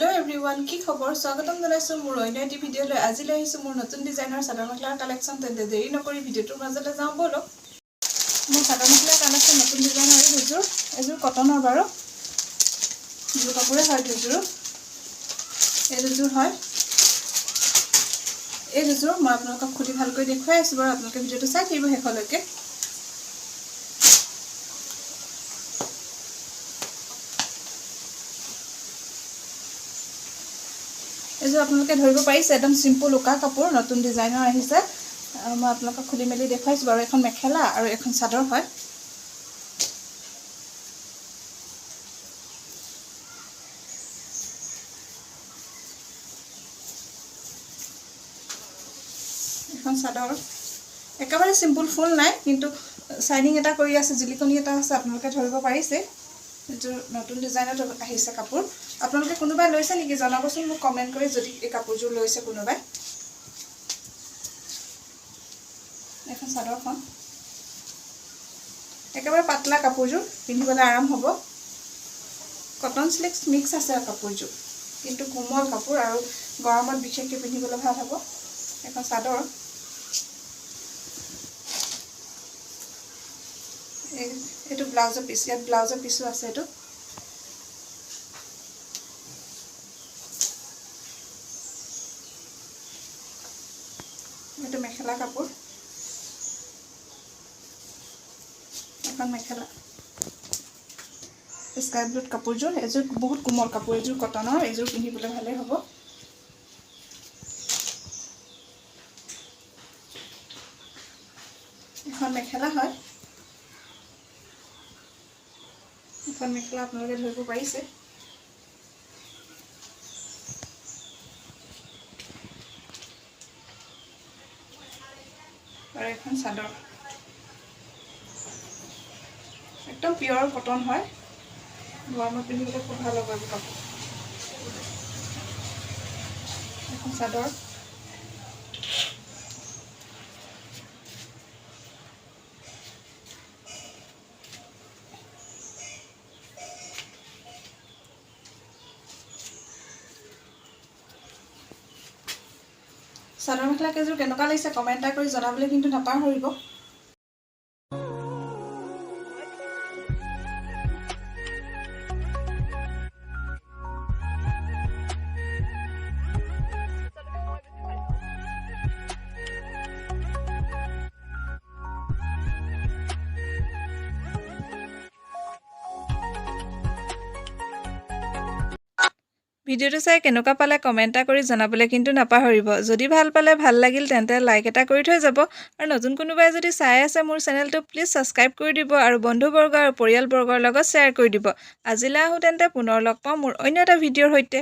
Hello' everyone, কি খবৰ? স্বাগতম জনাইছোঁ মোৰ অন্য এটি ভিডিঅ'লৈ। আজি লৈ আহিছোঁ মোৰ নতুন ডিজাইনৰ চাদৰ মেখেলাৰ কালেকশ্যন। তেন্তে দেৰি নকৰি ভিডিঅ'টোৰ মাজলৈ যাওঁ ব'লক। মোৰ চাদৰ মেখেলাৰ কালেকশ্যন নতুন ডিজাইনৰ এই দুযোৰ। এযোৰ কটনৰ বাৰু, দুযোৰ কাপোৰে হয় দুযোৰো। এই দুযোৰ হয়। এই দুযোৰ মই আপোনালোকক খুলি ভালকৈ দেখুৱাই আছোঁ বাৰু, আপোনালোকে ভিডিঅ'টো চাই থাকিব শেষলৈকে। এইযোৰ আপোনালোকে ধৰিব পাৰিছে, একদম চিম্পুল উকা কাপোৰ, নতুন ডিজাইনৰ আহিছে। মই আপোনালোকক খুলি মেলি দেখুৱাইছোঁ বাৰু। এখন মেখেলা আৰু এখন চাদৰ হয়। এখন চাদৰ, একেবাৰে চিম্পুল, ফুল নাই, কিন্তু চাইনিং এটা কৰি আছে, জিলিকনি এটা আছে, আপোনালোকে ধৰিব পাৰিছে। এইযোৰ নতুন ডিজাইনত আহিছে কাপোৰ। আপোনালোকে কোনোবাই লৈছে নেকি জনাবচোন মোক কমেণ্ট কৰি, যদি এই কাপোৰযোৰ লৈছে কোনোবাই। এখন চাদৰখন একেবাৰে পাতলা কাপোৰযোৰ, পিন্ধিবলৈ আৰাম হ'ব। কটন চিল্ক মিক্স আছে কাপোৰযোৰ, কিন্তু কোমল কাপোৰ আৰু গৰমত বিশেষকৈ পিন্ধিবলৈ ভাল হ'ব। এখন চাদৰ। এইটো ব্লাউজৰ পিচ, ইয়াত ব্লাউজৰ পিচো আছে। এইটো মেখেলা কাপোৰ। এখন মেখেলা, স্কাই ব্লুত কাপোৰযোৰ। এযোৰ বহুত কোমল কাপোৰ, এইযোৰ কটনৰ, এইযোৰ পিন্ধিবলৈ ভালেই হ'ব। এখন মেখেলা হয়। এখন মেখেলা, আপোনালোকে ধৰিব পাৰিছে। আৰু এখন চাদৰ, একদম পিয়ৰ কটন হয়। গৰমত পিন্ধিবলৈ খুব ভাল হ'ব এইবোৰ কাপোৰ। এখন চাদৰ। চাদৰ মেখেলা কেইযোৰ কেনেকুৱা লাগিছে কমেণ্ট এটা কৰি জনাবলৈ কিন্তু নাপাহৰিব। ভিডিঅ'টো চাই কেনেকুৱা পালে কমেণ্ট এটা কৰি জনাবলৈ কিন্তু নাপাহৰিব। যদি ভাল পালে, ভাল লাগিল, তেন্তে লাইক এটা কৰি থৈ যাব। আৰু নতুন কোনোবাই যদি চাই আছে মোৰ চেনেলটো, প্লিজ ছাবস্ক্ৰাইব কৰি দিব আৰু বন্ধুবৰ্গ আৰু পৰিয়ালবৰ্গৰ লগত শ্বেয়াৰ কৰি দিব। আজিলৈ আহোঁ তেন্তে, পুনৰ লগ পাওঁ মোৰ অন্য এটা ভিডিঅ'ৰ সৈতে।